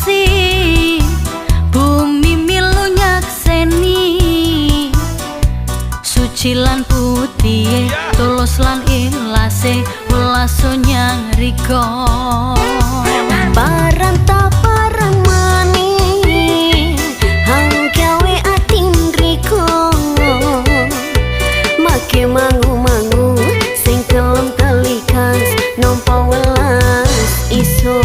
saksi, bumi milu nyakseni. Suci lan putih, tulus lan ilase, welaso nyang riko. Paranta parang mani hang gawe atin riko. Make mangu-mangu sing kelem telikas nampa welas iso.